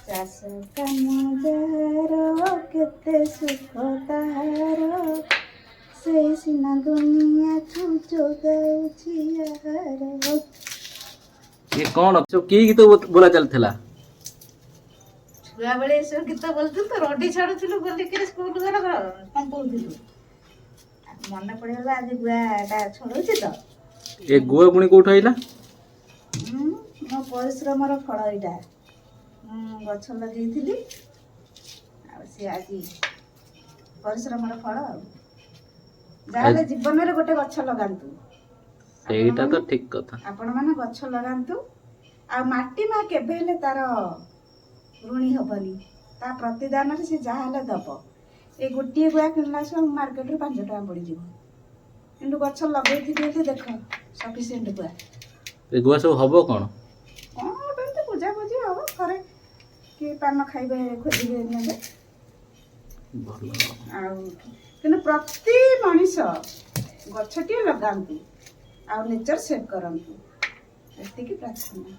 ଚାଷ କାମ ଯାହାର, କେତେ ସୁଖ ତାହାର, ସେଇ ସିନା ଦୁନିଆକୁ ଯୋଗାଉଛି ଆହାର। ଇଏ କ'ଣ ସବୁ? କି ଗୀତ ବୋଲା ଚାଲିଥିଲା? ଛୁଆବେଳେ ଏସବୁ ଗୀତ ବୋଲୁଥିଲୁ ତ, ରଡି ଛାଡୁଥିଲୁ ବୋଲିକିରି ସ୍କୁଲ ଘର କମ୍ପଉଥିଲୁ। ମନେ ପଡ଼ିଗଲା, ଆଜି ଗୁଆଟା ଛଡଉଛି ତ। ଏ ଗୁଆ ପୁଣି କୋଉଠୁ ଆଇଲା? ମୋ ପରିଶ୍ରମର ଫଳ ଏଇଟା। ମୁଁ ଗଛ ଲଗେଇଥିଲି ଆଉ ସେ ଆଜି ପରିଶ୍ରମର ଫଳ। ଆଉ ଯାହାହେଲେ ଜୀବନରେ ଗୋଟେ ଗଛ ଲଗାନ୍ତୁ। ସେଇଟା ତ ଠିକ କଥା। ଆପଣମାନେ ଗଛ ଲଗାନ୍ତୁ। ଆଉ ମାଟି ମା କେବେ ହେଲେ ତାର ଋଣୀ ହବନି। ତା ପ୍ରତିଦାନରେ ସେ ଯାହା ହେଲେ ଦବ। ଏ ଗୋଟିଏ ଗୁଆ କିଣିଲା ସବୁ ମାର୍କେଟରୁ 5 ଟଙ୍କା ପଡ଼ିଯିବ, କିନ୍ତୁ ଗଛ ଲଗେଇଥିଲି ହେଲେ ଦେଖ, ସଫିସିଏଣ୍ଟ ଗୁଆ। ଏ ଗୁଆ ସବୁ ହବ କ'ଣ? କ'ଣ ଗୋଟେ ଏମିତି ପୂଜା ପୂଜି ହବ ଘରେ, କି ପାନ ଖାଇବେ, ଖୋଜିବେ, ନେବେ। ଭଲ। ଆଉ କିନ୍ତୁ ପ୍ରତି ମଣିଷ ଗଛଟିଏ ଲଗାନ୍ତୁ ଆଉ ନେଚର ସେଭ୍ କରନ୍ତୁ, ଏତିକି ପ୍ରାର୍ଥନା।